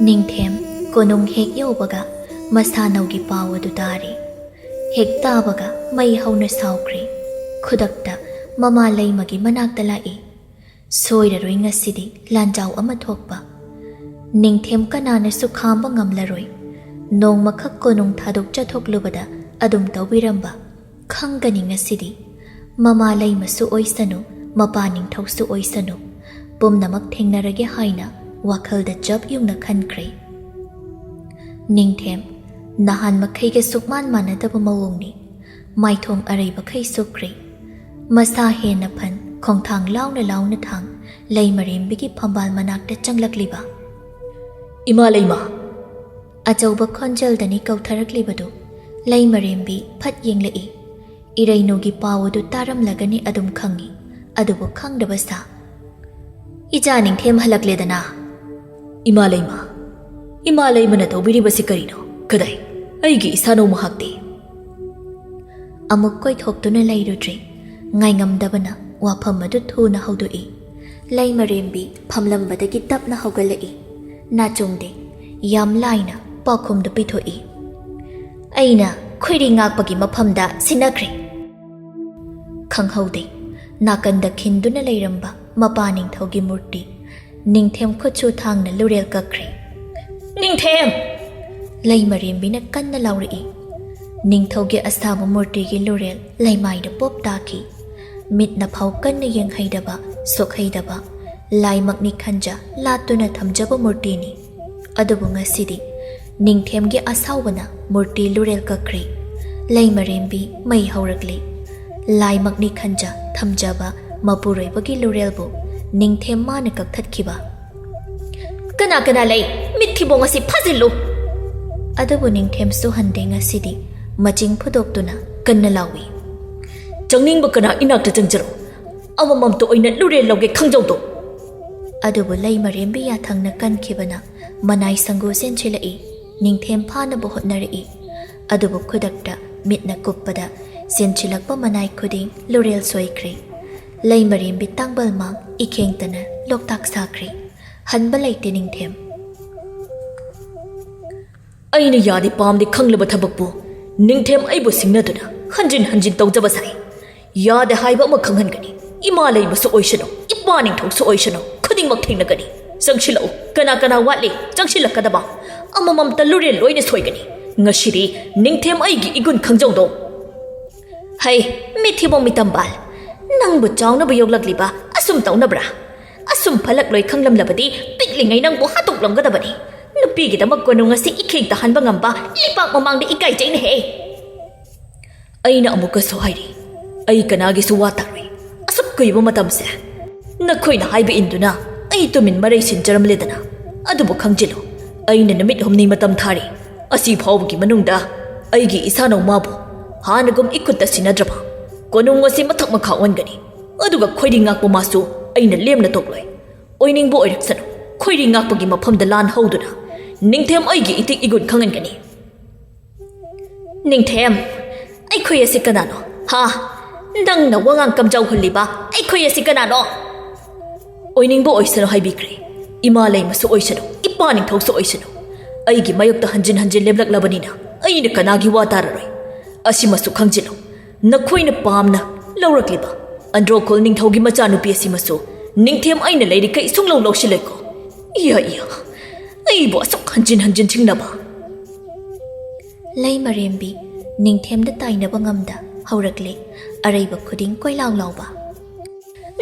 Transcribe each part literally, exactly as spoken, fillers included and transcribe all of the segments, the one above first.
ꯅꯤꯡꯊꯦꯝ ꯀꯣꯅꯨꯡ ꯍꯦꯛ ꯌꯧꯕꯒ ꯃꯁꯥꯅꯧꯒꯤ ꯄꯥꯎ ꯑꯗꯨ ꯇꯥꯔꯦ꯫ ꯍꯦꯛ ꯇꯥꯕꯒ ꯃꯩ ꯍꯧꯅ ꯁꯥꯎꯈ꯭ꯔꯦ꯫ ꯈꯨꯗꯛꯇ ꯃꯃꯥ ꯂꯩꯃꯒꯤ ꯃꯅꯥꯛꯇ ꯂꯥꯛꯏ꯫ ꯁꯣꯏꯔꯔꯣꯏ ꯉꯁꯤꯗꯤ ꯂꯥꯟꯖꯥꯎ ꯑꯃ ꯊꯣꯛꯄ꯫ ꯅꯤꯡꯊꯦꯝ ꯀꯅꯥꯅꯁꯨ ꯈꯥꯝꯕ ꯉꯝꯂꯔꯣꯏ꯫ ꯅꯣꯡꯃꯈꯛ ꯀꯣꯅꯨꯡ ꯊꯥꯗꯣꯛ ꯆꯠꯊꯣꯛꯂꯨꯕꯗ ꯑꯗꯨꯝ ꯇꯧꯕꯤꯔꯝꯕ꯫ ꯈꯪꯒꯅꯤ ꯉꯁꯤꯗꯤ꯫ ꯃꯃꯥ ꯂꯩꯃꯁꯨ ꯑꯣꯏꯁꯅꯨ, ꯃꯄꯥ ꯅꯤꯡꯊꯧꯁꯨ ꯑꯣꯏꯁꯅꯨ, ꯄꯨꯝꯅꯃꯛ ꯊꯦꯡꯅꯔꯒꯦ ꯍꯥꯏꯅ ꯋꯥꯈꯜꯗ ꯖꯞ ꯌꯨꯡꯅ ꯈꯟꯈ꯭ꯔꯦ꯫ ꯅꯤꯡꯊꯦꯝ, ꯅꯍꯥꯟ ꯃꯈꯩꯒ ꯁꯨꯛꯃꯥꯟ ꯃꯥꯟꯅꯗꯕ ꯃꯑꯣꯡꯅꯤ꯫ ꯃꯥꯏꯊꯣꯡ ꯑꯔꯩꯕꯈꯩ ꯁꯨꯞꯈ꯭ꯔꯦ꯫ ꯃꯁꯥ ꯍꯦꯟꯅ ꯐꯟ ꯈꯣꯡꯊꯥꯡ ꯂꯥꯎꯅ ꯂꯥꯎꯅ ꯊꯥꯡ ꯂꯩꯃꯔꯦꯝꯕꯤꯒꯤ ꯐꯝꯕꯥꯜ ꯃꯅꯥꯛꯇ ꯆꯪꯂꯛꯂꯤꯕ꯫ "ꯏꯃꯥ ꯂꯩꯃ!" ꯑꯆꯧꯕ ꯈꯣꯟꯖꯦꯜꯗꯅꯤ ꯀꯧꯊꯔꯛꯂꯤꯕꯗꯨ꯫ ꯂꯩꯃꯔꯦꯝꯕꯤ ꯐꯠ ꯌꯦꯡꯂꯛꯏ꯫ ꯏꯔꯩꯅꯨꯒꯤ ꯄꯥꯎ ꯑꯗꯨ ꯇꯥꯔꯝꯂꯒꯅꯤ ꯑꯗꯨꯝ ꯈꯪꯏ, ꯑꯗꯨꯕꯨ ꯈꯪꯗꯕ ꯁꯥ꯫ "ꯏꯆꯥ ꯅꯤꯡꯊꯦꯝ ꯍꯜꯂꯛꯂꯦꯗꯅ?" "ꯏꯃꯥ ꯂꯩꯃ, ꯏꯃꯥ ꯂꯩꯃꯅ ꯇꯧꯕꯤꯔꯤꯕꯁꯤ ꯀꯔꯤꯅꯣ? ꯀꯗꯥꯏ? ꯑꯩꯒꯤ ꯏꯁꯥꯅꯧ ꯃꯍꯥꯛꯇꯤ?" ꯑꯃꯨꯛ ꯀꯣꯏꯊꯣꯛꯇꯨꯅ ꯂꯩꯔꯨꯗ꯭ꯔꯦ꯫ ꯉꯥꯏꯉꯝꯗꯕꯅ ꯋꯥꯐꯝ ꯑꯗꯨ ꯊꯨꯅ ꯍꯧꯗꯣꯛꯏ꯫ ꯂꯩꯃꯔꯦꯝꯕꯤ ꯐꯝꯂꯝꯕꯗꯒꯤ ꯇꯞꯅ ꯍꯧꯒꯠꯂꯛꯏ꯫ ꯅꯥꯆꯣꯡꯗꯦ꯫ ꯌꯥꯝ ꯂꯥꯏꯅ ꯄꯥꯎꯈꯨꯝꯗꯨ ꯄꯤꯊꯣꯛꯏ꯫ "ꯑꯩꯅ ꯈꯣꯏꯔꯤ ꯉꯥꯛꯄꯒꯤ ꯃꯐꯝꯗ ꯁꯤꯟꯅꯈ꯭ꯔꯦ꯫" ꯈꯪꯍꯧꯗꯦ꯫ ꯅꯥꯀꯟꯗ ꯈꯤꯟꯗꯨꯅ ꯂꯩꯔꯝꯕ ꯃꯄꯥ ꯅꯤꯡꯊꯧꯒꯤ ꯃꯨꯔꯇꯤ꯫ ꯅꯤꯡꯊꯦꯝ ꯈꯨꯠꯁꯨ ꯊꯥꯡꯅ ꯂꯨꯔꯦꯜ ꯀꯛꯈ꯭ꯔꯦ꯫ "ꯅꯤꯡꯊꯦꯝ!" ꯂꯩꯃꯔꯦꯝꯕꯤꯅ ꯀꯟꯅ ꯂꯥꯎꯔꯛꯏ꯫ ꯅꯤꯡꯊꯧꯒꯤ ꯑꯁꯥꯕ ꯃꯨꯔꯇꯤꯒꯤ ꯂꯨꯔꯦꯜ ꯂꯩꯃꯥꯏꯗ ꯄꯣꯞ ꯇꯥꯈꯤ꯫ ꯃꯤꯠꯅ ꯐꯥꯎ ꯀꯟꯅ ꯌꯦꯡꯍꯩꯗꯕ, ꯁꯣꯛꯍꯩꯗꯕ, ꯂꯥꯏꯃꯛꯅꯤ ꯈꯟꯖ ꯂꯥꯠꯇꯨꯅ ꯊꯝꯖꯕ ꯃꯨꯔꯇꯤꯅꯤ꯫ ꯑꯗꯨꯕꯨ ꯉꯁꯤꯗꯤ ꯅꯤꯡꯊꯦꯝꯒꯤ ꯑꯁꯥꯎꯕꯅ ꯃꯨꯔꯇꯤ ꯂꯨꯔꯦꯜ ꯀꯛꯈ꯭ꯔꯦ꯫ ꯂꯩꯃꯔꯦꯝꯕꯤ ꯃꯩ ꯍꯧꯔꯛꯂꯦ꯫ ꯂꯥꯏꯃꯛꯅꯤ ꯈꯟꯖ ꯊꯝꯖꯕ ꯃꯄꯨꯔꯣꯏꯕꯒꯤ ꯂꯨꯔꯦꯜꯕꯨ ꯅꯤꯡꯊꯦꯝ ꯃꯥꯅ ꯀꯛꯊꯠꯈꯤꯕ꯫ "ꯀꯅꯥ ꯀꯅꯥ ꯂꯩ? ꯃꯤꯠ ꯊꯤꯕꯣꯡ ꯑꯁꯤ ꯐꯥꯖꯤꯜꯂꯨ!" ꯑꯗꯨꯕꯨ ꯅꯤꯡꯊꯦꯝꯁꯨ ꯍꯟꯗꯦ ꯉꯁꯤꯗꯤ꯫ ꯃꯆꯤꯡ ꯐꯨꯗꯣꯛꯇꯨꯅ ꯀꯟꯅ ꯂꯥꯎꯏ꯫ "ꯆꯪꯅꯤꯡꯕ ꯀꯅꯥ ꯏꯅꯥꯛꯇ ꯆꯪꯖꯔꯣ꯫ ꯑꯃꯃꯝꯇ ꯑꯣꯏꯅ ꯂꯨꯔꯦꯜ ꯂꯧꯒꯦ ꯈꯪꯖꯧꯗꯣ!" ꯑꯗꯨꯕꯨ ꯂꯩꯃꯔꯦꯝꯕꯤ ꯌꯥꯊꯪꯅ ꯀꯟꯈꯤꯕꯅ ꯃꯅꯥꯏ ꯁꯪꯒꯨ ꯆꯦꯟꯁꯤꯜꯂꯛꯏ꯫ ꯅꯤꯡꯊꯦꯝ ꯐꯥꯅꯕ ꯍꯣꯠꯅꯔꯛꯏ꯫ ꯑꯗꯨꯕꯨ ꯈꯨꯗꯛꯇ ꯃꯤꯠꯅ ꯀꯨꯞꯄꯗ ꯆꯦꯟꯁꯤꯜꯂꯛꯄ ꯃꯅꯥꯏ ꯈꯨꯗꯤꯡ ꯂꯨꯔꯦꯜ ꯁꯣꯏꯈ꯭ꯔꯦ꯫ ꯂꯩꯃꯔꯦꯝꯕꯤ ꯇꯥꯡꯕꯜ ꯃꯥꯡ ꯏꯈꯦꯡꯇꯅ ꯂꯣꯛꯇꯥꯛ ꯁꯥꯈ꯭ꯔꯦ꯫ ꯍꯟꯕ ꯂꯩꯇꯦ ꯅꯤꯡꯊꯦꯝ꯫ ꯑꯩꯅ ꯌꯥꯗꯦ ꯄꯥꯝꯗꯦ ꯈꯪꯂꯕ ꯊꯕꯛꯄꯨ ꯅꯤꯡꯊꯦꯝ ꯑꯩꯕꯨ ꯁꯤꯡꯅꯗꯨꯅ ꯍꯟꯖꯤꯟ ꯍꯟꯖꯤꯟ ꯇꯧꯖꯕ ꯁꯥꯏ꯫ ꯌꯥꯗꯦ ꯍꯥꯏꯕ ꯑꯃ ꯈꯪꯍꯟꯒꯅꯤ꯫ ꯏꯃꯥ ꯂꯩꯃꯁꯨ ꯑꯣꯏꯁꯅꯨ, ꯏꯄꯥ ꯅꯤꯡꯊꯧꯁꯨ ꯑꯣꯏꯁꯅꯨ, ꯈꯨꯗꯤꯡꯃꯛ ꯊꯦꯡꯅꯒꯅꯤ꯫ ꯆꯪꯁꯤꯜꯂꯛꯎ, ꯀꯅꯥ ꯀꯅꯥ ꯋꯥꯠꯂꯤ ꯆꯪꯁꯤꯜꯂꯛꯀꯗꯕ? ꯑꯃꯃꯝꯇ ꯂꯨꯔꯦꯜ ꯂꯣꯏꯅ ꯁꯣꯏꯒꯅꯤ꯫ ꯉꯁꯤꯗꯤ ꯅꯤꯡꯊꯦꯝ ꯑꯩꯒꯤ ꯏꯒꯨꯟ ꯈꯪꯖꯧꯗꯣ꯫ ꯍꯩ, ꯃꯤꯊꯤꯕꯣꯡ ꯃꯤꯇꯝꯕꯥꯜ, ꯅꯪꯕꯨ ꯆꯥꯎꯅꯕ ꯌꯣꯛꯂꯛꯂꯤꯕ ꯑꯁꯨꯝ ꯇꯧꯅꯕ꯭ꯔꯥ? ꯑꯁꯨꯝ ꯐꯂꯛꯂꯣꯏ ꯈꯪꯂꯝꯂꯕꯗꯤ ꯄꯤꯛꯂꯤꯉꯩ ꯅꯪꯕꯨ ꯍꯥꯠꯇꯣꯛꯂꯝꯒꯗꯕꯅꯤ꯫ ꯅꯨꯄꯤꯒꯤꯗꯃꯛ ꯀꯣꯅꯨꯡ ꯑꯁꯤ ꯏꯈꯦꯡ ꯇꯥꯍꯟꯕ ꯉꯝꯕ ꯂꯩꯄꯥꯛ ꯃꯃꯥꯡꯗ ꯏꯀꯥꯏꯖꯩꯅꯦꯍꯦ꯫ ꯑꯩꯅ ꯑꯃꯨꯛꯀꯁꯨ ꯍꯥꯏꯔꯤ, ꯑꯩ ꯀꯅꯥꯒꯤꯁꯨ ꯋꯥ ꯇꯥꯔꯣꯏ꯫ ꯑꯁꯨꯛ ꯀꯨꯏꯕ ꯃꯇꯝꯁꯦ ꯅꯈꯣꯏꯅ ꯍꯥꯏꯕ ꯏꯟꯗꯨꯅ ꯑꯩ ꯇꯨꯃꯤꯟ ꯃꯔꯩ ꯁꯤꯟꯖꯔꯝꯂꯦꯗꯅ꯫ ꯑꯗꯨꯕꯨ ꯈꯪꯖꯤꯜꯂꯨ, ꯑꯩꯅ ꯅꯨꯃꯤꯠ ꯍꯨꯝꯅꯤ ꯃꯇꯝ ꯊꯥꯔꯤ꯫ ꯑꯁꯤ ꯐꯥꯎꯕꯒꯤ ꯃꯅꯨꯡꯗ ꯑꯩꯒꯤ ꯏꯁꯥꯅꯧ ꯃꯥꯕꯨ ꯍꯥꯟꯅꯒꯨꯝ ꯏꯈꯨꯠꯇ ꯁꯤꯟꯅꯗ꯭ꯔꯕ ꯀꯣꯅꯨꯡ ꯑꯁꯤ ꯃꯊꯛ ꯃꯈꯥ ꯑꯣꯟꯒꯅꯤ꯫ ꯑꯗꯨꯒ ꯈꯣꯏꯔꯤ ꯉꯥꯛꯄ ꯃꯥꯁꯨ ꯑꯩꯅ ꯂꯦꯝꯅ ꯇꯣꯛꯂꯣꯏ꯫ ꯑꯣꯏꯅꯤꯡꯕ ꯑꯣꯏꯔꯛꯁꯅꯨ, ꯈꯣꯏꯔꯤ ꯉꯥꯛꯄꯒꯤ ꯃꯐꯝꯗ ꯂꯥꯟ ꯍꯧꯗꯨꯅ ꯅꯤꯡꯊꯦꯝ ꯑꯩꯒꯤ ꯏꯇꯤꯛ ꯏꯒꯨꯟ ꯈꯪꯍꯟꯒꯅꯤ꯫ ꯅꯤꯡꯊꯦꯝ, ꯑꯩꯈꯣꯏ ꯑꯁꯤ ꯀꯅꯥꯅꯣ? ꯍꯥ? ꯅꯪꯅ ꯋꯥꯉꯥꯡ ꯀꯝꯖꯥꯎ ꯍꯨꯜꯂꯤꯕ ꯑꯩꯈꯣꯏ ꯑꯁꯤ ꯀꯅꯥꯅꯣ? ꯑꯣꯏꯅꯤꯡꯕ ꯑꯣꯏꯁꯅꯨ ꯍꯥꯏꯕꯤꯈ꯭ꯔꯦ꯫ ꯏꯃꯥ ꯂꯩꯃꯁꯨ ꯑꯣꯏꯁꯅꯨ, ꯏꯄꯥ ꯅꯤꯡꯊꯧꯁꯨ ꯑꯣꯏꯁꯅꯨ, ꯑꯩꯒꯤ ꯃꯥꯌꯣꯛꯇ ꯍꯟꯖꯤꯟ ꯍꯟꯖꯤꯟ ꯂꯦꯞꯂꯛꯂꯕꯅꯤꯅ ꯑꯩꯅ ꯀꯅꯥꯒꯤ ꯋꯥ ꯇꯥꯔꯔꯣꯏ꯫ ꯑꯁꯤꯃꯁꯨ ꯈꯪꯖꯤꯜꯂꯨ, ꯅꯈꯣꯏꯅ ꯄꯥꯝꯅ ꯂꯧꯔꯛꯂꯤꯕ ꯑꯟꯗ꯭ꯔꯣꯈꯣꯜ ꯅꯤꯡꯊꯧꯒꯤ ꯃꯆꯥꯅꯨꯄꯤ ꯑꯁꯤꯃꯁꯨ ꯅꯤꯡꯊꯦꯝ ꯑꯩꯅ ꯂꯩꯔꯤꯈꯩ ꯁꯨꯡꯂꯧ ꯂꯧꯁꯤꯜꯂꯣꯏꯀꯣ꯫ ꯏꯌꯥ ꯏꯌꯥ, ꯑꯩꯕꯨ ꯑꯁꯨꯛ ꯍꯟꯖꯤꯟ ꯍꯟꯖꯤꯟ ꯆꯤꯡꯅꯕ꯫ ꯂꯩꯃꯔꯦꯝꯕꯤ ꯅꯤꯡꯊꯦꯝꯗ ꯇꯥꯏꯅꯕ ꯉꯝꯗ ꯍꯧꯔꯛꯂꯦ ꯑꯔꯩꯕ ꯈꯨꯗꯤꯡ ꯀꯣꯏꯂꯥꯎ ꯂꯥꯎꯕ꯫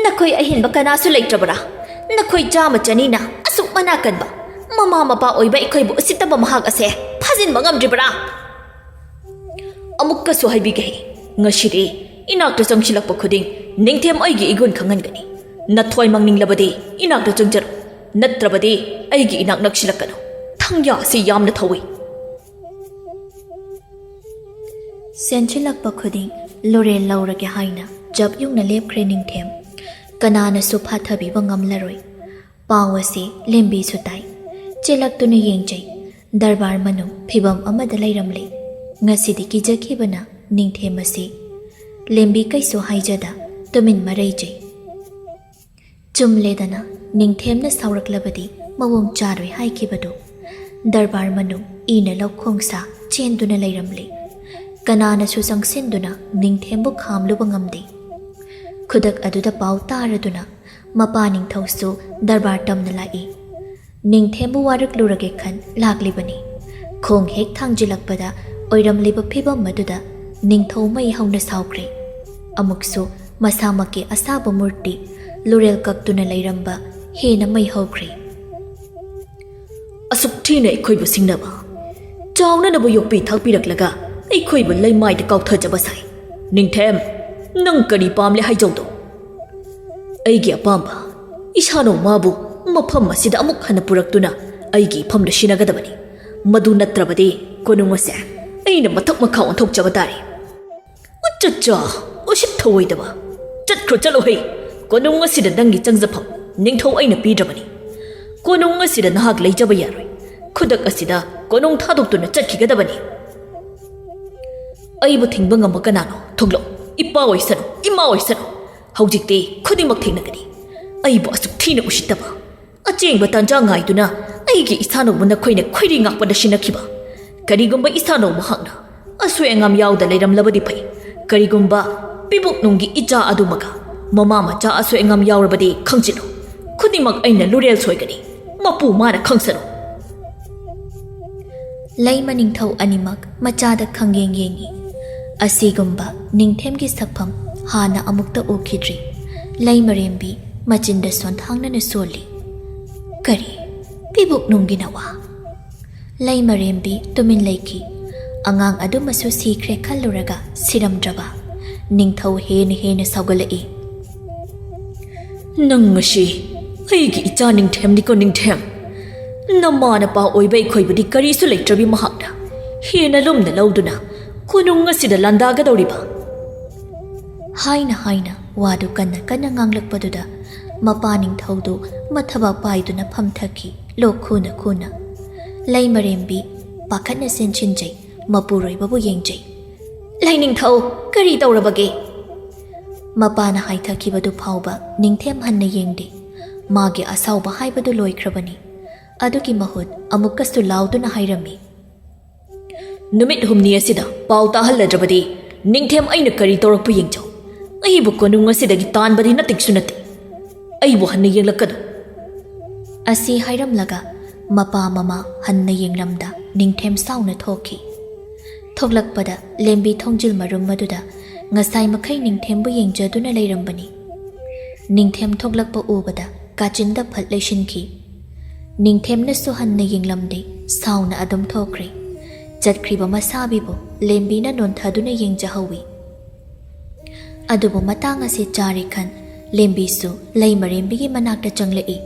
ꯅꯈꯣꯏ ꯑꯍꯦꯟꯕ ꯀꯅꯥꯁꯨ ꯂꯩꯇ꯭ꯔꯕꯔꯥ? ꯅꯈꯣꯏ ꯆꯥꯝꯃ ꯆꯅꯤꯅ ꯑꯁꯨꯛ ꯃꯅꯥ ꯀꯟꯕ ꯃꯃꯥ ꯃꯄꯥ ꯑꯣꯏꯕ ꯑꯩꯈꯣꯏꯕꯨ ꯎꯁꯤꯠꯇꯕ ꯃꯍꯥꯛ ꯑꯁꯦ ꯐꯥꯖꯤꯟꯕ ꯉꯝꯗ꯭ꯔꯤꯕꯔꯥ? ꯑꯃꯨꯛꯀꯁꯨ ꯍꯥꯏꯕꯤꯒꯦ, ꯉꯁꯤꯗꯤ ꯏꯅꯥꯛꯇ ꯆꯪꯁꯤꯜꯂꯛꯄ ꯈꯨꯗꯤꯡ ꯅꯤꯡꯊꯦꯝ ꯑꯩꯒꯤ ꯏꯒꯨꯟ ꯈꯪꯍꯟꯒꯅꯤ꯫ ꯅꯊ꯭ꯋꯥꯏ ꯃꯥꯡꯅꯤꯡꯂꯕꯗꯤ ꯏꯅꯥꯛꯇ ꯆꯪꯖꯔꯛꯎ, ꯅꯠꯇ꯭ꯔꯕꯗꯤ ꯑꯩꯒꯤ ꯏꯅꯥꯛ ꯅꯛꯁꯤꯜꯂꯛꯀꯅꯨ꯫ ꯊꯪꯌꯥ ꯑꯁꯤ ꯌꯥꯝꯅ ꯊꯧꯏ꯫ ꯆꯦꯟꯁꯤꯜꯂꯛꯄ ꯈꯨꯗꯤꯡ ꯂꯨꯔꯦꯜ ꯂꯧꯔꯒꯦ ꯍꯥꯏꯅ ꯖꯞ ꯌꯨꯡꯅ ꯂꯦꯞꯈ꯭ꯔꯦ ꯅꯤꯡꯊꯦꯝ꯫ ꯀꯅꯥꯅꯁꯨ ꯐꯥꯊꯕꯤꯕ ꯉꯝꯂꯔꯣꯏ꯫ ꯄꯥꯎ ꯑꯁꯤ ꯂꯦꯝꯕꯤꯁꯨ ꯇꯥꯏ꯫ ꯆꯦꯜꯂꯛꯇꯨꯅ ꯌꯦꯡꯖꯩ꯫ ꯗꯔꯕꯥꯔ ꯃꯅꯨꯡ ꯐꯤꯕꯝ ꯑꯃꯗ ꯂꯩꯔꯝꯂꯦ꯫ ꯉꯁꯤꯗꯤ ꯀꯤꯖꯈꯤꯕꯅ ꯅꯤꯡꯊꯦꯝ ꯑꯁꯤ ꯂꯦꯝꯕꯤ ꯀꯩꯁꯨ ꯍꯥꯏꯖꯗ ꯇꯨꯃꯤꯟ ꯃꯔꯩꯖꯩ꯫ ꯆꯨꯝꯂꯦꯗꯅ, ꯅꯤꯡꯊꯦꯝꯅ ꯁꯥꯎꯔꯛꯂꯕꯗꯤ ꯃꯑꯣꯡ ꯆꯥꯔꯣꯏ ꯍꯥꯏꯈꯤꯕꯗꯨ꯫ ꯗꯔꯕꯥꯔ ꯃꯅꯨꯡ ꯏꯅ ꯂꯧꯈꯣꯡ ꯁꯥ ꯆꯦꯟꯗꯨꯅ ꯂꯩꯔꯝꯂꯤ꯫ ꯀꯅꯥꯅꯁꯨ ꯆꯪꯁꯤꯟꯗꯨꯅ ꯅꯤꯡꯊꯦꯝꯕꯨ ꯈꯥꯝꯂꯨꯕ ꯉꯝꯗꯦ꯫ ꯈꯨꯗꯛ ꯑꯗꯨꯗ ꯄꯥꯎ ꯇꯥꯔꯗꯨꯅ ꯃꯄꯥ ꯅꯤꯡꯊꯧꯁꯨ ꯗꯔꯕꯥꯔ ꯇꯝꯅ ꯂꯥꯛꯏ꯫ ꯅꯤꯡꯊꯦꯝꯕꯨ ꯋꯥꯔꯛꯂꯨꯔꯒꯦ ꯈꯟ ꯂꯥꯛꯂꯤꯕꯅꯤ꯫ ꯈꯣꯡ ꯍꯦꯛ ꯊꯥꯡꯖꯤꯜꯂꯛꯄꯗ ꯑꯣꯏꯔꯝꯂꯤꯕ ꯐꯤꯕꯝ ꯑꯗꯨꯗ ꯅꯤꯡꯊꯧ ꯃꯩ ꯍꯧꯅ ꯁꯥꯎꯈ꯭ꯔꯦ꯫ ꯑꯃꯨꯛꯁꯨ ꯃꯁꯥꯃꯛꯀꯤ ꯑꯁꯥꯕ ꯃꯨꯔꯇꯤ ꯂꯨꯔꯦꯜ ꯀꯛꯇꯨꯅ ꯂꯩꯔꯝꯕ ꯍꯦꯟꯅ ꯃꯩ ꯍꯧꯈ꯭ꯔꯦ꯫ "ꯑꯁꯨꯛ ꯊꯤꯅ ꯑꯩꯈꯣꯏꯕꯨ ꯁꯤꯡꯅꯕ, ꯆꯥꯎꯅꯅꯕ ꯌꯣꯛꯄꯤ ꯊꯥꯛꯄꯤꯔꯛꯂꯒ ꯑꯩꯈꯣꯏꯕꯨ ꯂꯩꯃꯥꯏꯗ ꯀꯥꯎꯊꯖꯕ ꯁꯥꯏ꯫ ꯅꯤꯡꯊꯦꯝ, ꯅꯪ ꯀꯔꯤ ꯄꯥꯝꯂꯦ ꯍꯥꯏꯖꯧꯗꯣ?" "ꯑꯩꯒꯤ ꯑꯄꯥꯝꯕ, ꯏꯁꯥꯅꯧ ꯃꯥꯕꯨ ꯃꯐꯝ ꯑꯁꯤꯗ ꯑꯃꯨꯛ ꯍꯟꯅ ꯄꯨꯔꯛꯇꯨꯅ ꯑꯩꯒꯤ ꯏꯐꯝꯗ ꯁꯤꯟꯅꯒꯗꯕꯅꯤ꯫ ꯃꯗꯨ ꯅꯠꯇ꯭ꯔꯕꯗꯤ ꯀꯣꯅꯨꯡ ꯑꯁꯦ ꯑꯩꯅ ꯃꯊꯛ ꯃꯈꯥ ꯑꯣꯟꯊꯣꯛꯆꯕ ꯇꯥꯔꯦ꯫" "ꯑꯆꯠꯆꯥ, ꯎꯁꯤꯠ ꯊꯧꯑꯣꯏꯗꯕ! ꯆꯠꯈ꯭ꯔꯣ, ꯆꯠꯂꯣ ꯍꯩ! ꯀꯣꯅꯨꯡ ꯑꯁꯤꯗ ꯅꯪꯒꯤ ꯆꯪꯖꯐꯝ ꯅꯤꯡꯊꯧ ꯑꯩꯅ ꯄꯤꯗ꯭ꯔꯕꯅꯤ꯫ ꯀꯣꯅꯨꯡ ꯑꯁꯤꯗ ꯅꯍꯥꯛ ꯂꯩꯖꯕ ꯌꯥꯔꯣꯏ꯫ ꯈꯨꯗꯛ ꯑꯁꯤꯗ ꯀꯣꯅꯨꯡ ꯊꯥꯗꯣꯛꯇꯨꯅ ꯆꯠꯈꯤꯒꯗꯕꯅꯤ꯫" "ꯑꯩꯕꯨ ꯊꯤꯡꯕ ꯉꯝꯕ ꯀꯅꯥꯅꯣ? ꯊꯣꯛꯂꯛꯎ꯫ ꯏꯄꯥ ꯑꯣꯏꯁꯅꯨ, ꯏꯃꯥ ꯑꯣꯏꯁꯅꯨ꯫ ꯍꯧꯖꯤꯛꯇꯤ ꯈꯨꯗꯤꯡꯃꯛ ꯊꯦꯡꯅꯒꯅꯤ꯫ ꯑꯩꯕꯨ ꯑꯁꯨꯛ ꯊꯤꯅ ꯎꯁꯤꯠꯇꯕ꯫ ꯑꯆꯦꯡꯕ ꯇꯥꯟꯖꯥ ꯉꯥꯏꯗꯨꯅ ꯑꯩꯒꯤ ꯏꯁꯥꯅꯧꯕꯨ ꯅꯈꯣꯏꯅ ꯈꯣꯏꯔꯤ ꯉꯥꯛꯄꯗ ꯁꯤꯟꯅꯈꯤꯕ꯫ ꯀꯔꯤꯒꯨꯝꯕ ꯏꯁꯥꯅꯧ ꯃꯍꯥꯛꯅ ꯑꯁꯣꯏ ꯑꯉꯥꯝ ꯌꯥꯎꯗ ꯂꯩꯔꯝꯂꯕꯗꯤ ꯐꯩ꯫ ꯀꯔꯤꯒꯨꯝꯕ ꯄꯤꯕꯨꯛꯅꯨꯡꯒꯤ ꯏꯆꯥ ꯑꯗꯨꯃꯒ ꯃꯃꯥ ꯃꯆꯥ ꯑꯁꯣꯏ ꯑꯉꯥꯝ ꯌꯥꯎꯔꯕꯗꯤ ꯈꯪꯖꯤꯜꯂꯨ, ꯈꯨꯗꯤꯡꯃꯛ ꯑꯩꯅ ꯂꯨꯔꯦꯜ ꯁꯣꯏꯒꯅꯤ꯫ ꯃꯄꯨ ꯃꯥꯅ ꯈꯪꯁꯅꯨ꯫" ꯂꯩꯃ ꯅꯤꯡꯊꯧ ꯑꯅꯤꯃꯛ ꯃꯆꯥꯗ ꯈꯪꯌꯦꯡ ꯌꯦꯡꯉꯤ꯫ ꯑꯁꯤꯒꯨꯝꯕ ꯅꯤꯡꯊꯦꯝꯒꯤ ꯁꯛꯐꯝ ꯍꯥꯟꯅ ꯑꯃꯨꯛꯇ ꯎꯈꯤꯗ꯭ꯔꯤ꯫ ꯂꯩꯃꯔꯦꯝꯕꯤ ꯃꯆꯤꯟꯗ ꯁꯣꯟꯊꯥꯡꯅꯅ ꯁꯣꯜꯂꯤ꯫ "ꯀꯔꯤ? ꯄꯤꯕꯨꯛꯅꯨꯡꯒꯤ ꯅꯋꯥ?" ꯂꯩꯃꯔꯦꯝꯕꯤ ꯇꯨꯃꯤꯟ ꯂꯩꯈꯤ꯫ ꯑꯉꯥꯡ ꯑꯗꯨꯃꯁꯨ ꯁꯤꯈ꯭ꯔꯦ ꯈꯜꯂꯨꯔꯒ ꯁꯤꯔꯝꯗ꯭ꯔꯕ꯫ ꯅꯤꯡꯊꯧ ꯍꯦꯟꯅ ꯍꯦꯟꯅ ꯁꯥꯎꯒꯠꯂꯛꯏ꯫ "ꯅꯪ ꯑꯁꯤ ꯑꯩꯒꯤ ꯏꯆꯥ ꯅꯤꯡꯊꯦꯝꯅꯤꯀꯣ, ꯅꯤꯡꯊꯦꯝ꯫ ꯅꯃꯥ ꯅꯄꯥ ꯑꯣꯏꯕ ꯑꯩꯈꯣꯏꯕꯨꯗꯤ ꯀꯔꯤꯁꯨ ꯂꯩꯇ꯭ꯔꯕꯤ ꯃꯍꯥꯛꯅ ꯍꯦꯟꯅ ꯂꯨꯝꯅ ꯂꯧꯗꯨꯅ ꯀꯣꯅꯨꯡ ꯑꯁꯤꯗ ꯂꯥꯟꯗꯥꯒꯗꯧꯔꯤꯕ?" ꯍꯥꯏꯅ ꯍꯥꯏꯅ ꯋꯥꯗꯨ ꯀꯟꯅ ꯀꯟꯅ ꯉꯥꯡꯂꯛꯄꯗꯨꯗ ꯃꯄꯥ ꯅꯤꯡꯊꯧꯗꯨ ꯃꯊꯕꯥꯛ ꯄꯥꯏꯗꯨꯅ ꯐꯝꯊꯈꯤ, ꯂꯣꯛ ꯈꯨꯅ ꯈꯨꯅ꯫ ꯂꯩꯃꯔꯦꯝꯕꯤ ꯄꯥꯈꯠꯅ ꯆꯦꯟꯁꯤꯟꯖꯩ, ꯃꯄꯨꯔꯣꯏꯕꯕꯨ ꯌꯦꯡꯖꯩ꯫ "ꯂꯩꯅꯤꯡꯊꯧ, ꯀꯔꯤ ꯇꯧꯔꯕꯒꯦ?" ꯃꯄꯥꯅ ꯍꯥꯏꯊꯈꯤꯕꯗꯨ ꯐꯥꯎꯕ ꯅꯤꯡꯊꯦꯝ ꯍꯟꯅ ꯌꯦꯡꯗꯦ꯫ ꯃꯥꯒꯤ ꯑꯁꯥꯎꯕ ꯍꯥꯏꯕꯗꯨ ꯂꯣꯏꯈ꯭ꯔꯕꯅꯤ꯫ ꯑꯗꯨꯒꯤ ꯃꯍꯨꯠ ꯑꯃꯨꯛꯀꯁꯨ ꯂꯥꯎꯗꯨꯅ ꯍꯥꯏꯔꯝꯃꯤ, "ꯅꯨꯃꯤꯠ ꯍꯨꯝꯅꯤ ꯑꯁꯤꯗ ꯄꯥꯎ ꯇꯥꯍꯜꯂꯗ꯭ꯔꯕꯗꯤ ꯅꯤꯡꯊꯦꯝ ꯑꯩꯅ ꯀꯔꯤ ꯇꯧꯔꯛꯄ ꯌꯦꯡꯖꯧ꯫ ꯑꯩꯕꯨ ꯀꯣꯅꯨꯡ ꯑꯁꯤꯗꯒꯤ ꯇꯥꯟꯕꯗꯤ ꯅꯇꯤꯛꯁꯨ ꯅꯠꯇꯦ꯫ ꯑꯩꯕꯨ ꯍꯟꯅ ꯌꯦꯡꯂꯛꯀꯅꯨ꯫" ꯑꯁꯤ ꯍꯥꯏꯔꯝꯂꯒ ꯃꯄꯥ ꯃꯃꯥ ꯍꯟꯅ ꯌꯦꯡꯂꯝꯗ ꯅꯤꯡꯊꯦꯝ ꯁꯥꯎꯅ ꯊꯣꯛꯈꯤ꯫ ꯊꯣꯛꯂꯛꯄꯗ ꯂꯦꯝꯕꯤ ꯊꯣꯡꯖꯤꯜ ꯃꯔꯨꯝ ꯑꯗꯨꯗ ꯉꯁꯥꯏ ꯃꯈꯩ ꯅꯤꯡꯊꯦꯝꯕꯨ ꯌꯦꯡꯖꯗꯨꯅ ꯂꯩꯔꯝꯕꯅꯤ꯫ ꯅꯤꯡꯊꯦꯝ ꯊꯣꯛꯂꯛꯄ ꯎꯕꯗ ꯀꯥꯆꯤꯟꯗ ꯐꯠ ꯂꯩꯁꯤꯟꯈꯤ꯫ ꯅꯤꯡꯊꯦꯝꯅꯁꯨ ꯍꯟꯅ ꯌꯦꯡꯂꯝꯗꯦ, ꯁꯥꯎꯅ ꯑꯗꯨꯝ ꯊꯣꯛꯈ꯭ꯔꯦ꯫ ꯆꯠꯈ꯭ꯔꯤꯕ ꯃꯁꯥꯕꯤꯕꯨ ꯂꯦꯝꯕꯤꯅ ꯅꯣꯟꯊꯗꯨꯅ ꯌꯦꯡꯖꯍꯧꯋꯤ꯫ ꯑꯗꯨꯕꯨ ꯃꯇꯥꯡ ꯑꯁꯤ ꯆꯥꯔꯤꯈꯟ ꯂꯦꯝꯕꯤꯁꯨ ꯂꯩꯃꯔꯦꯝꯕꯤꯒꯤ ꯃꯅꯥꯛꯇ ꯆꯪꯂꯛꯏ꯫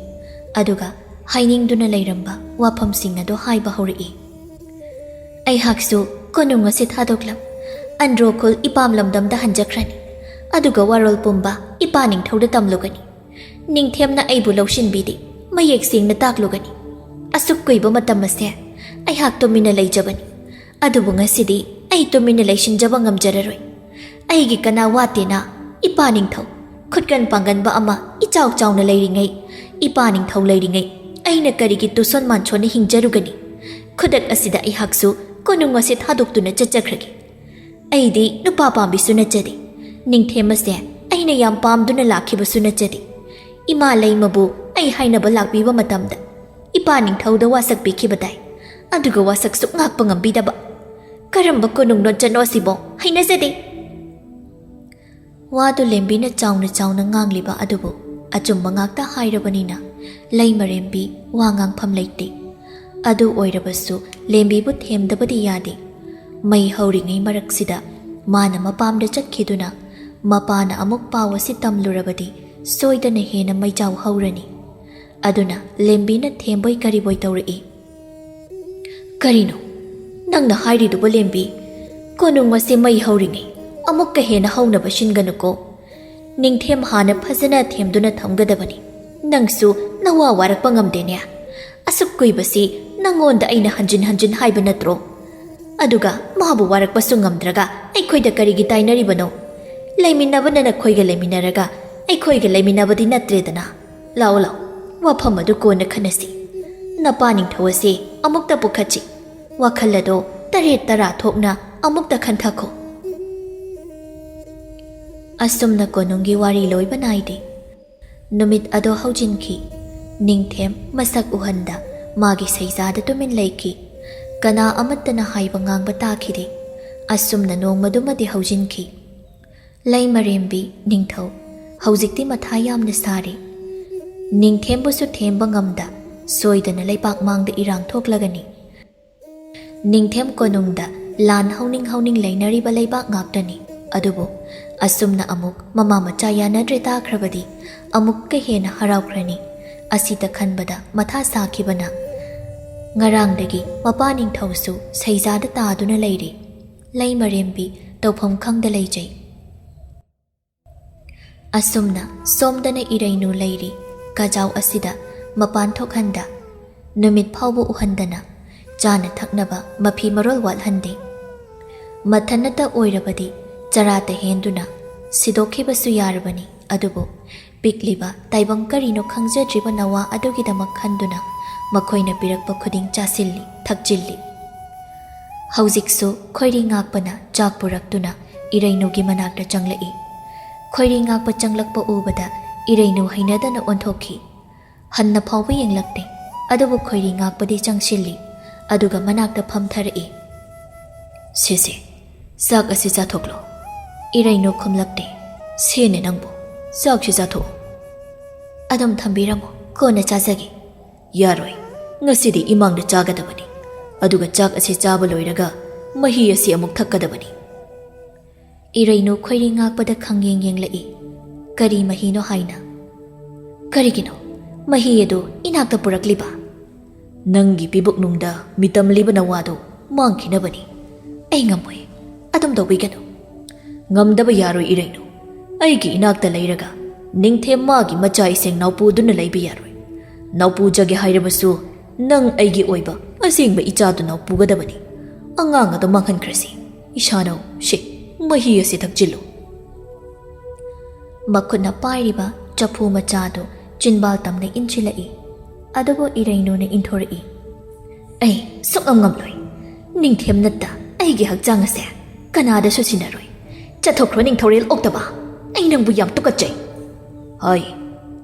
ꯑꯗꯨꯒ ꯍꯥꯏꯅꯤꯡꯗꯨꯅ ꯂꯩꯔꯝꯕ ꯋꯥꯐꯝꯁꯤꯡ ꯑꯗꯨ ꯍꯥꯏꯕ ꯍꯧꯔꯛꯏ꯫ "ꯑꯩꯍꯥꯛꯁꯨ ꯀꯣꯅꯨꯡ ꯑꯁꯤ ꯊꯥꯗꯣꯛꯂꯝ ꯑꯟꯗ꯭ꯔꯣ ꯈꯨꯜ ꯏꯄꯥꯝ ꯂꯝꯗꯝꯗ ꯍꯟꯖꯈ꯭ꯔꯅꯤ꯫ ꯑꯗꯨꯒ ꯋꯥꯔꯣꯜ ꯄꯨꯝꯕ ꯏꯄꯥ ꯅꯤꯡꯊꯧꯗ ꯇꯝꯂꯨꯒꯅꯤ꯫ ꯅꯤꯡꯊꯦꯝꯅ ꯑꯩꯕꯨ ꯂꯧꯁꯤꯟꯕꯤꯗꯦ, ꯃꯌꯦꯛ ꯁꯦꯡꯅ ꯇꯥꯛꯂꯨꯒꯅꯤ꯫ ꯑꯁꯨꯛ ꯀꯨꯏꯕ ꯃꯇꯝ ꯑꯁꯦ ꯑꯩꯍꯥꯛ ꯇꯨꯃꯤꯟꯅ ꯂꯩꯖꯕꯅꯤ꯫ ꯑꯗꯨꯕꯨ ꯉꯁꯤꯗꯤ ꯑꯩ ꯇꯨꯃꯤꯟꯅ ꯂꯩꯁꯤꯟꯖꯕ ꯉꯝꯖꯔꯔꯣꯏ꯫ ꯑꯩꯒꯤ ꯀꯅꯥ ꯋꯥꯠꯇꯦꯅ ꯏꯄꯥ ꯅꯤꯡꯊꯧ ꯈꯨꯠꯀꯟ ꯄꯥꯡꯒꯟꯕ ꯑꯃ ꯏꯆꯥꯎ ꯆꯥꯎꯅ ꯂꯩꯔꯤꯉꯩ, ꯏꯄꯥ ꯅꯤꯡꯊꯧ ꯂꯩꯔꯤꯉꯩ ꯑꯩꯅ ꯀꯔꯤꯒꯤ ꯇꯨꯁꯣꯟ ꯃꯥꯟꯁꯣꯟꯅ ꯍꯤꯡꯖꯔꯨꯒꯅꯤ? ꯈꯨꯗꯛ ꯑꯁꯤꯗ ꯑꯩꯍꯥꯛꯁꯨ ꯀꯣꯅꯨꯡ ꯑꯁꯤ ꯊꯥꯗꯣꯛꯇꯨꯅ ꯆꯠꯆꯈ꯭ꯔꯒꯦ꯫ ꯑꯩꯗꯤ ꯅꯨꯄꯥ ꯄꯥꯝꯕꯤꯁꯨ ꯅꯠꯆꯗꯦ꯫ ꯅꯤꯡꯊꯦꯝ ꯑꯁꯦ ꯑꯩꯅ ꯌꯥꯝ ꯄꯥꯝꯗꯨꯅ ꯂꯥꯛꯈꯤꯕꯁꯨ ꯅꯠꯆꯗꯦ꯫ ꯏꯃꯥ ꯂꯩꯃꯕꯨ ꯑꯩ ꯍꯥꯏꯅꯕ ꯂꯥꯛꯄꯤꯕ ꯃꯇꯝꯗ ꯏꯄꯥ ꯅꯤꯡꯊꯧꯗ ꯋꯥꯁꯛ ꯄꯤꯈꯤꯕ ꯇꯥꯏ꯫ ꯑꯗꯨꯒ ꯋꯥꯁꯛꯁꯨ ꯉꯥꯛꯄ ꯉꯝꯕꯤꯗꯕ꯫ ꯀꯔꯝꯕ ꯀꯣꯅꯨꯡꯅꯣ ꯆꯠꯅꯣ ꯑꯁꯤꯕꯣ? ꯍꯩꯅꯖꯗꯦ꯫" ꯋꯥꯗꯨ ꯂꯦꯝꯕꯤꯅ ꯆꯥꯎꯅ ꯆꯥꯎꯅ ꯉꯥꯡꯂꯤꯕ ꯑꯗꯨꯕꯨ ꯑꯆꯨꯝꯕ ꯉꯥꯛꯇ ꯍꯥꯏꯔꯕꯅꯤꯅ ꯂꯩꯃꯔꯦꯝꯕꯤ ꯋꯥ ꯉꯥꯡꯐꯝ ꯂꯩꯇꯦ꯫ ꯑꯗꯨ ꯑꯣꯏꯔꯕꯁꯨ ꯂꯦꯝꯕꯤꯕꯨ ꯊꯦꯝꯗꯕꯗꯤ ꯌꯥꯗꯦ꯫ ꯃꯩ ꯍꯧꯔꯤꯉꯩ ꯃꯔꯛꯁꯤꯗ ꯃꯥꯅ ꯃꯄꯥꯝꯗ ꯆꯠꯈꯤꯗꯨꯅ ꯃꯄꯥꯅ ꯑꯃꯨꯛ ꯄꯥꯎ ꯑꯁꯤ ꯇꯝꯂꯨꯔꯕꯗꯤ ꯁꯣꯏꯗꯅ ꯍꯦꯟꯅ ꯃꯩꯖꯥꯎ ꯍꯧꯔꯅꯤ꯫ ꯑꯗꯨꯅ ꯂꯦꯝꯕꯤꯅ ꯊꯦꯝꯕꯣꯏ ꯀꯔꯤꯕꯣꯏ ꯇꯧꯔꯛꯏ꯫ "ꯀꯔꯤꯅꯣ ꯅꯪꯅ ꯍꯥꯏꯔꯤꯗꯨꯕꯨ ꯂꯦꯝꯕꯤ? ꯀꯣꯅꯨꯡ ꯑꯁꯤ ꯃꯩ ꯍꯧꯔꯤꯉꯩ ꯑꯃꯨꯛꯀ ꯍꯦꯟꯅ ꯍꯧꯅꯕ ꯁꯤꯟꯒꯅꯨꯀꯣ꯫ ꯅꯤꯡꯊꯦꯝ ꯍꯥꯟꯅ ꯐꯖꯅ ꯊꯦꯝꯗꯨꯅ ꯊꯝꯒꯗꯕꯅꯤ꯫ ꯅꯪꯁꯨ ꯅꯋꯥ ꯋꯥꯔꯛꯄ ꯉꯝꯗꯦꯅꯦ꯫ ꯑꯁꯨꯛ ꯀꯨꯏꯕꯁꯤ ꯅꯪꯉꯣꯟꯗ ꯑꯩꯅ ꯍꯟꯖꯤꯟ ꯍꯟꯖꯤꯟ ꯍꯥꯏꯕ ꯅꯠꯇ꯭ꯔꯣ? ꯑꯗꯨꯒ ꯃꯥꯕꯨ ꯋꯥꯔꯛꯄꯁꯨ ꯉꯝꯗ꯭ꯔꯒ ꯑꯩꯈꯣꯏꯗ ꯀꯔꯤꯒꯤ ꯇꯥꯏꯅꯔꯤꯕꯅꯣ? ꯂꯩꯃꯤꯟꯅꯕꯅ ꯅꯈꯣꯏꯒ ꯂꯩꯃꯤꯟꯅꯔꯒ ꯑꯩꯈꯣꯏꯒ ꯂꯩꯃꯤꯟꯅꯕꯗꯤ ꯅꯠꯇ꯭ꯔꯦꯗꯅ꯫ ꯂꯥꯛꯑꯣ, ꯂꯥꯛꯑꯣ, ꯋꯥꯐꯝ ꯑꯗꯨ ꯀꯣꯟꯅ ꯈꯟꯅꯁꯤ꯫ ꯅꯄꯥ ꯅꯤꯡꯊꯧ ꯑꯁꯤ ꯑꯃꯨꯛꯇ ꯄꯨꯈꯠꯁꯤ꯫ ꯋꯥꯈꯜ ꯑꯗꯣ ꯇꯔꯦꯠ ꯇꯔꯥ ꯊꯣꯛꯅ ꯑꯃꯨꯛꯇ ꯈꯟꯊꯈꯣ꯫ ꯑꯁꯨꯝꯅ ꯀꯣꯅꯨꯡꯒꯤ ꯋꯥꯔꯤ ꯂꯣꯏꯕ ꯅꯥꯏꯗꯦ꯫ ꯅꯨꯃꯤꯠ ꯑꯗꯣ ꯍꯧꯖꯤꯟꯈꯤ꯫ ꯅꯤꯡꯊꯦꯝ ꯃꯁꯛ ꯎꯍꯟꯗ ꯃꯥꯒꯤ ꯁꯩꯖꯥꯗ ꯇꯨꯃꯤꯟ ꯂꯩꯈꯤ꯫ ꯀꯅꯥ ꯑꯃꯠꯇꯅ ꯍꯥꯏꯕ ꯉꯥꯡꯕ ꯇꯥꯈꯤꯗꯦ꯫ ꯑꯁꯨꯝꯅ ꯅꯣꯡꯃꯗꯨꯃꯗꯤ ꯍꯧꯖꯤꯟꯈꯤ꯫ ꯂꯩꯃꯔꯦꯝꯕꯤ ꯅꯤꯡꯊꯧ ꯍꯧꯖꯤꯛꯇꯤ ꯃꯊꯥ ꯌꯥꯝꯅ ꯁꯥꯔꯤ꯫ ꯅꯤꯡꯊꯦꯝꯕꯨꯁꯨ ꯊꯦꯝꯕ ꯉꯝꯗ ꯁꯣꯏꯗꯅ ꯂꯩꯕꯥꯛ ꯃꯥꯡꯗ ꯏꯔꯥꯡ ꯊꯣꯛꯂꯒꯅꯤ꯫ ꯅꯤꯡꯊꯦꯝ ꯀꯣꯅꯨꯡꯗ ꯂꯥꯟ ꯍꯧꯅꯤꯡ ꯍꯧꯅꯤꯡ ꯂꯩꯅꯔꯤꯕ ꯂꯩꯕꯥꯛ ꯉꯥꯛꯇꯅꯤ꯫ ꯑꯗꯨꯕꯨ ꯑꯁꯨꯝꯅ ꯑꯃꯨꯛ ꯃꯃꯥ ꯃꯆꯥ ꯌꯥꯅꯗ꯭ꯔꯦ ꯇꯥꯈ꯭ꯔꯕꯗꯤ ꯑꯃꯨꯛꯀ ꯍꯦꯟꯅ ꯍꯔꯥꯎꯈ꯭ꯔꯅꯤ꯫ ꯑꯁꯤꯇ ꯈꯟꯕꯗ ꯃꯊꯥ ꯁꯥꯈꯤꯕꯅ ꯉꯔꯥꯡꯗꯒꯤ ꯃꯄꯥ ꯅꯤꯡꯊꯧꯁꯨ ꯁꯩꯖꯥꯗ ꯇꯥꯗꯨꯅ ꯂꯩꯔꯤ꯫ ꯂꯩꯃꯔꯦꯝꯕꯤ ꯇꯧꯐꯝ ꯈꯪꯗ ꯂꯩꯖꯩ꯫ ꯑꯁꯨꯝꯅ ꯁꯣꯝꯗꯅ ꯏꯔꯩꯅꯨ ꯂꯩꯔꯤ꯫ ꯀꯥꯖꯥꯎ ꯑꯁꯤꯗ ꯃꯄꯥꯟ ꯊꯣꯛꯍꯟꯗ, ꯅꯨꯃꯤꯠ ꯐꯥꯎꯕ ꯎꯍꯟꯗꯅ, ꯆꯥꯅ ꯊꯛꯅꯕ ꯃꯐꯤ ꯃꯔꯣꯜ ꯋꯥꯠꯍꯟꯗꯦ꯫ ꯃꯊꯟꯅꯇ ꯑꯣꯏꯔꯕꯗꯤ ꯆꯔꯥꯇ ꯍꯦꯟꯗꯨꯅ ꯁꯤꯗꯣꯛꯈꯤꯕꯁꯨ ꯌꯥꯔꯕꯅꯤ꯫ ꯑꯗꯨꯕꯨ ꯄꯤꯛꯂꯤꯕ ꯇꯥꯏꯕꯪ ꯀꯔꯤꯅꯣ ꯈꯪꯖꯗ꯭ꯔꯤꯕ ꯅꯋꯥ ꯑꯗꯨꯒꯤꯗꯃꯛ ꯈꯟꯗꯨꯅ ꯃꯈꯣꯏꯅ ꯄꯤꯔꯛꯄ ꯈꯨꯗꯤꯡ ꯆꯥꯁꯤꯜꯂꯤ, ꯊꯛꯆꯤꯜꯂꯤ꯫ ꯍꯧꯖꯤꯛꯁꯨ ꯈꯣꯏꯔꯤ ꯉꯥꯛꯄꯅ ꯆꯥꯛ ꯄꯨꯔꯛꯇꯨꯅ ꯏꯔꯩꯅꯨꯒꯤ ꯃꯅꯥꯛꯇ ꯆꯪꯂꯛꯏ꯫ ꯈꯣꯏꯔꯤ ꯉꯥꯛꯄ ꯆꯪꯂꯛꯄ ꯎꯕꯗ ꯏꯔꯩꯅꯨ ꯍꯩꯅꯗꯅ ꯑꯣꯟꯊꯣꯛꯈꯤ꯫ ꯍꯟꯅ ꯐꯥꯎꯕ ꯌꯦꯡꯂꯛꯇꯦ꯫ ꯑꯗꯨꯕꯨ ꯈꯣꯏꯔꯤ ꯉꯥꯛꯄꯗꯤ ꯆꯪꯁꯤꯜꯂꯤ꯫ ꯑꯗꯨꯒ ꯃꯅꯥꯛꯇ ꯐꯝꯊꯔꯛꯏ꯫ "ꯁꯦ ꯁꯦ, ꯆꯥꯛ ꯑꯁꯤ ꯆꯥꯊꯣꯛꯂꯣ꯫" ꯏꯔꯩꯅꯨ ꯈꯨꯝꯂꯛꯇꯦ꯫ "ꯁꯦꯅꯦ ꯅꯪꯕꯨ, ꯆꯥꯛꯁꯤ ꯆꯥꯊꯣꯛꯑꯣ꯫" "ꯑꯗꯨꯝ ꯊꯝꯕꯤꯔꯝꯃꯣ, ꯀꯣꯟꯅ ꯆꯥꯖꯒꯦ꯫" "ꯌꯥꯔꯣꯏ, ꯉꯁꯤꯗꯤ ꯏꯃꯥꯡꯗ ꯆꯥꯒꯗꯕꯅꯤ꯫ ꯑꯗꯨꯒ ꯆꯥꯛ ꯑꯁꯤ ꯆꯥꯕ ꯂꯣꯏꯔꯒ ꯃꯍꯤ ꯑꯁꯤ ꯑꯃꯨꯛ ꯊꯛꯀꯗꯕꯅꯤ꯫" ꯏꯔꯩꯅꯨ ꯈꯣꯏꯔꯤ ꯉꯥꯛꯄꯗ ꯈꯪꯌꯦꯡ ꯌꯦꯡꯂꯛꯏ꯫ "ꯀꯔꯤ ꯃꯍꯤꯅꯣ ꯍꯥꯏꯅ?" "ꯀꯔꯤꯒꯤꯅꯣ ꯃꯍꯤ ꯑꯗꯨ ꯏꯅꯥꯛꯇ ꯄꯨꯔꯛꯂꯤꯕ?" "ꯅꯪꯒꯤ ꯄꯤꯕꯨꯛꯅꯨꯡꯗ ꯃꯤꯇꯝꯂꯤꯕ ꯅꯋꯥꯗꯨ ꯃꯥꯡꯈꯤꯅꯕꯅꯤ꯫" "ꯑꯩ ꯉꯝꯃꯣꯏ, ꯑꯗꯨꯝ ꯇꯧꯕꯤꯒꯅꯨ꯫" "ꯉꯝꯗꯕ ꯌꯥꯔꯣꯏ ꯏꯔꯩꯅꯨ꯫ ꯑꯩꯒꯤ ꯏꯅꯥꯛꯇ ꯂꯩꯔꯒ ꯅꯤꯡꯊꯦꯝ ꯃꯥꯒꯤ ꯃꯆꯥ ꯏꯁꯦꯡ ꯅꯥꯎꯄꯨꯗꯨꯅ ꯂꯩꯕ ꯌꯥꯔꯣꯏ꯫ ꯅꯥꯎꯄꯨꯖꯒꯦ ꯍꯥꯏꯔꯕꯁꯨ ꯅꯪ ꯑꯩꯒꯤ ꯑꯣꯏꯕ ꯑꯁꯦꯡꯕ ꯏꯆꯥꯗꯨ ꯅꯥꯎꯄꯨꯒꯗꯕꯅꯤ꯫ ꯑꯉꯥꯡ ꯑꯗꯨ ꯃꯥꯡꯍꯟꯈ꯭ꯔꯁꯤ꯫ ꯏꯁꯥꯅꯧ, ꯁꯦ, ꯃꯍꯤ ꯑꯁꯤ ꯊꯛꯆꯤꯜꯂꯨ꯫" ꯃꯈꯨꯠꯅ ꯄꯥꯏꯔꯤꯕ ꯆꯐꯨ ꯃꯆꯥꯗꯨ ꯆꯤꯟꯕꯥꯜ ꯇꯝꯅ ꯏꯟꯁꯤꯜꯂꯛꯏ꯫ ꯑꯗꯨꯕꯨ ꯏꯔꯩꯅꯨꯅ ꯏꯟꯊꯣꯔꯛꯏ꯫ "ꯑꯩ ꯁꯨꯛꯉꯝ ꯉꯝꯂꯣꯏ꯫ "ꯅꯤꯡꯊꯦꯝ ꯅꯠꯇ ꯑꯩꯒꯤ ꯍꯛꯆꯥꯡ ꯑꯁꯦ ꯀꯅꯥꯗꯁꯨ ꯁꯤꯟꯅꯔꯣꯏ꯫ ꯆꯠꯊꯣꯛꯈ꯭ꯔꯣ ꯅꯤꯡꯊꯧꯔꯦꯜ ꯑꯣꯛꯇꯕ꯫ ꯑꯩ ꯅꯪꯕꯨ ꯌꯥꯝ ꯇꯨꯀꯠꯆꯩ꯫" "ꯍꯥꯏ,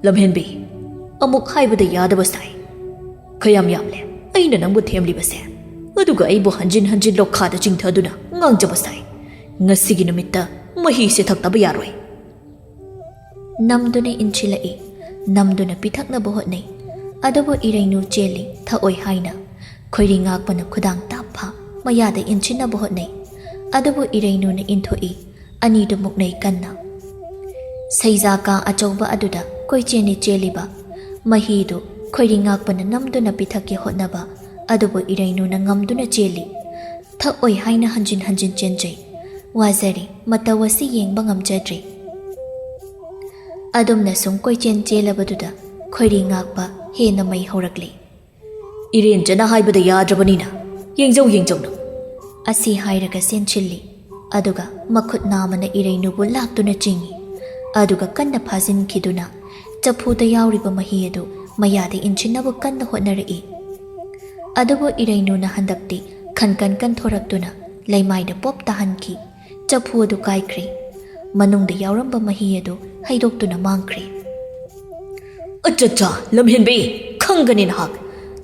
ꯂꯝꯍꯦꯟꯕꯤ, ꯑꯃꯨꯛ ꯍꯥꯏꯕꯗ ꯌꯥꯗꯕ ꯁꯥꯏ꯫ ꯈꯌꯥꯝ ꯌꯥꯝꯂꯦ ꯑꯩꯅ ꯅꯪꯕꯨ ꯊꯦꯝꯂꯤꯕꯁꯦ, ꯑꯗꯨꯒ ꯑꯩꯕꯨ ꯍꯟꯖꯤꯟ ꯍꯟꯖꯤꯟ ꯂꯣꯛꯈꯥꯗ ꯆꯤꯡꯊꯗꯨꯅ ꯉꯥꯡꯖꯕ ꯁꯥꯏ꯫ ꯉꯁꯤꯒꯤ ꯅꯨꯃꯤꯠꯇ ꯃꯍꯤꯁꯦ ꯊꯛꯇꯕ ꯌꯥꯔꯣꯏ꯫" ꯅꯝꯗꯨꯅ ꯏꯟꯁꯤꯜꯂꯛꯏ꯫ ꯅꯝꯗꯨꯅ ꯄꯤꯊꯛꯅꯕ ꯍꯣꯠꯅꯩ꯫ ꯑꯗꯨꯕꯨ ꯏꯔꯩꯅꯨ ꯆꯦꯜꯂꯤ, ꯊꯛꯑꯣꯏ ꯍꯥꯏꯅ꯫ ꯈꯣꯏꯔꯤ ꯉꯥꯛꯄꯅ ꯈꯨꯗꯥꯡ ꯇꯥꯞ ꯐꯥ ꯃꯌꯥꯗ ꯏꯟꯁꯤꯟꯅꯕ ꯍꯣꯠꯅꯩ꯫ ꯑꯗꯨꯕꯨ ꯏꯔꯩꯅꯨꯅ ꯏꯟꯊꯣꯛꯏ꯫ ꯑꯅꯤꯗꯨ ꯃꯨꯛꯅꯩ ꯀꯟꯅ꯫ ꯁꯩꯖꯥꯀꯥ ꯑꯆꯧꯕ ꯑꯗꯨꯗ ꯀꯣꯏꯆꯦꯟꯅꯤ ꯆꯦꯜꯂꯤꯕ꯫ ꯃꯍꯤꯗꯨ ꯈꯣꯏꯔꯤ ꯉꯥꯛꯄꯅ ꯅꯝꯗꯨꯅ ꯄꯤꯊꯛꯀꯦ ꯍꯣꯠꯅꯕ, ꯑꯗꯨꯕꯨ ꯏꯔꯩꯅꯨꯅ ꯉꯝꯗꯨꯅ ꯆꯦꯜꯂꯤ꯫ ꯊꯛꯑꯣꯏ ꯍꯥꯏꯅ ꯍꯟꯖꯤꯟ ꯍꯟꯖꯤꯟ ꯆꯦꯟꯖꯩ꯫ ꯋꯥꯖꯔꯤ, ꯃꯇꯧ ꯑꯁꯤ ꯌꯦꯡꯕ ꯉꯝꯖꯗ꯭ꯔꯦ꯫ ꯑꯗꯨꯝꯅ ꯁꯨꯝ ꯀꯣꯏꯆꯦꯟ ꯆꯦꯜꯂꯕꯗꯨꯗ ꯈꯣꯏꯔꯤ ꯉꯥꯛꯄ ꯍꯦꯟꯅ ꯃꯩ ꯍꯧꯔꯛꯂꯤ꯫ "ꯏꯔꯦꯟꯖꯅ ꯍꯥꯏꯕꯗ ꯌꯥꯗ꯭ꯔꯕꯅꯤꯅ ꯌꯦꯡꯖꯧ, ꯌꯦꯡꯖꯧ ꯅꯪ꯫" ꯑꯁꯤ ꯍꯥꯏꯔꯒ ꯆꯦꯟꯁꯤꯜꯂꯤ꯫ ꯑꯗꯨꯒ ꯃꯈꯨꯠ ꯅꯥꯝꯃꯅ ꯏꯔꯩꯅꯨꯕꯨ ꯂꯥꯛꯇꯨꯅ ꯆꯤꯡꯏ꯫ ꯑꯗꯨꯒ ꯀꯟꯅ ꯐꯥꯖꯤꯟꯈꯤꯗꯨꯅ ꯆꯐꯨꯗ ꯌꯥꯎꯔꯤꯕ ꯃꯍꯤ ꯑꯗꯨ ꯃꯌꯥꯗ ꯏꯟꯁꯤꯟꯅꯕ ꯀꯟꯅ ꯍꯣꯠꯅꯔꯛꯏ꯫ ꯑꯗꯨꯕꯨ ꯏꯔꯩꯅꯨꯅ ꯍꯟꯗꯛꯇꯤ ꯈꯟ ꯀꯟ ꯀꯟꯊꯣꯔꯛꯇꯨꯅ ꯂꯩꯃꯥꯏꯗ ꯄꯣꯞ ꯇꯥꯍꯟꯈꯤ꯫ ꯆꯐꯨ ꯑꯗꯨ ꯀꯥꯏꯈ꯭ꯔꯦ꯫ ꯃꯅꯨꯡꯗ ꯌꯥꯎꯔꯝꯕ ꯃꯍꯤ ꯑꯗꯨ ꯍꯩꯗꯣꯛꯇꯨꯅ ꯃꯥꯡꯈ꯭ꯔꯦ꯫ "ꯑꯆꯠꯆꯥ, ꯂꯝꯍꯦꯟꯕꯤ, ꯈꯪꯒꯅꯤ ꯅꯍꯥꯛ꯫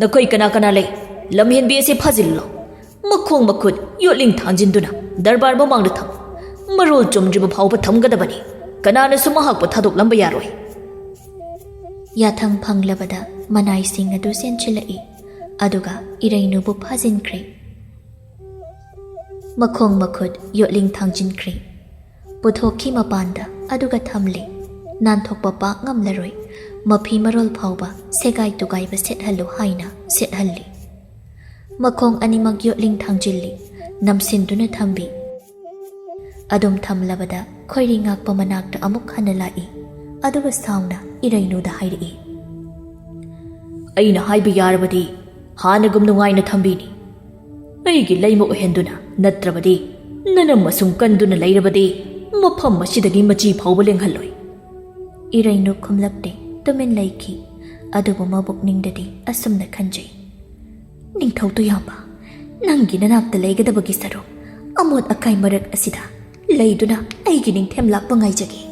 ꯅꯈꯣꯏ ꯀꯅꯥ ꯀꯅꯥ ꯂꯩ? ꯂꯝꯍꯦꯟꯕꯤ ꯑꯁꯤ ꯐꯥꯖꯤꯜꯂꯣ꯫ ꯃꯈꯣꯡ ꯃꯈꯨꯠ ꯌꯣꯠꯂꯤꯡ ꯊꯥꯡꯖꯤꯟꯗꯨꯅ ꯗꯔꯕꯥꯔ ꯃꯃꯥꯡꯗ ꯊꯝ꯫ ꯃꯔꯣꯜ ꯆꯨꯝꯗ꯭ꯔꯤꯕ ꯐꯥꯎꯕ ꯊꯝꯒꯗꯕꯅꯤ꯫ ꯀꯅꯥꯅꯁꯨ ꯃꯍꯥꯛꯄꯨ ꯊꯥꯗꯣꯛꯂꯝꯕ ꯌꯥꯔꯣꯏ꯫" ꯌꯥꯊꯪ ꯐꯪꯂꯕꯗ ꯃꯅꯥꯏꯁꯤꯡ ꯑꯗꯨ ꯆꯦꯟꯁꯤꯜꯂꯛꯏ꯫ ꯑꯗꯨꯒ ꯏꯔꯩꯅꯨꯕꯨ ꯐꯥꯖꯤꯟꯈ꯭ꯔꯦ꯫ ꯃꯈꯣꯡ ꯃꯈꯨꯠ ꯌꯣꯠꯂꯤꯡ ꯊꯥꯡꯖꯤꯟꯈ꯭ꯔꯦ꯫ ꯄꯨꯊꯣꯛꯈꯤ ꯃꯄꯥꯟꯗ, ꯑꯗꯨꯒ ꯊꯝꯂꯦ꯫ ꯅꯥꯟꯊꯣꯛꯄ ꯄꯥꯛ ꯉꯝꯂꯔꯣꯏ꯫ ꯃꯐꯤ ꯃꯔꯣꯜ ꯐꯥꯎꯕ ꯁꯦꯒꯥꯏ ꯇꯨꯒꯥꯏꯕ ꯁꯦꯠꯍꯜꯂꯨ ꯍꯥꯏꯅ ꯁꯦꯠꯍꯜꯂꯤ꯫ ꯃꯈꯣꯡ ꯑꯅꯤꯃꯛ ꯌꯣꯠꯂꯤꯡ ꯊꯥꯡꯖꯤꯜꯂꯤ꯫ ꯅꯝꯁꯤꯟꯗꯨꯅ ꯊꯝꯕꯤ꯫ ꯑꯗꯨꯝ ꯊꯝꯂꯕꯗ ꯈꯣꯏꯔꯤ ꯉꯥꯛꯄ ꯃꯅꯥꯛꯇ ꯑꯃꯨꯛ ꯍꯟꯅ ꯂꯥꯛꯏ꯫ ꯑꯗꯨꯒ ꯁꯥꯎꯅ ꯏꯔꯩꯅꯨꯗ ꯍꯥꯏꯔꯛꯏ, "ꯑꯩꯅ ꯍꯥꯏꯕ ꯌꯥꯔꯕꯗꯤ ꯍꯥꯟꯅꯒꯨꯝ ꯅꯨꯡꯉꯥꯏꯅ ꯊꯝꯕꯤꯅꯤ꯫ ꯑꯩꯒꯤ ꯂꯩꯃ ꯑꯣꯏꯍꯟꯗꯨꯅ, ꯅꯠꯇ꯭ꯔꯕꯗꯤ ꯅꯅꯝ ꯑꯁꯨꯝ ꯀꯟꯗꯨꯅ ꯂꯩꯔꯕꯗꯤ ꯃꯐꯝ ꯑꯁꯤꯗꯒꯤ ꯃꯆꯤ ꯐꯥꯎꯕ ꯂꯦꯡꯍꯜꯂꯣꯏ꯫" ꯏꯔꯩꯅꯨ ꯈꯨꯝꯂꯛꯇꯦ, ꯇꯨꯃꯤꯟ ꯂꯩꯈꯤ꯫ ꯑꯗꯨꯕꯨ ꯃꯕꯨꯛꯅꯤꯡꯗꯗꯤ ꯑꯁꯨꯝꯅ ꯈꯟꯖꯩ, "ꯅꯤꯡꯊꯧ ꯇꯨꯌꯥꯝꯕ, ꯅꯪꯒꯤ ꯅꯅꯥꯛꯇ ꯂꯩꯒꯗꯕꯒꯤ ꯁꯔꯨꯛ ꯑꯃꯣꯠ ꯑꯀꯥꯏ ꯃꯔꯛ ꯑꯁꯤꯗ ꯂꯩꯗꯨꯅ ꯑꯩꯒꯤ ꯅꯤꯡꯊꯦꯝ ꯂꯥꯛꯄ ꯉꯥꯏꯖꯒꯦ꯫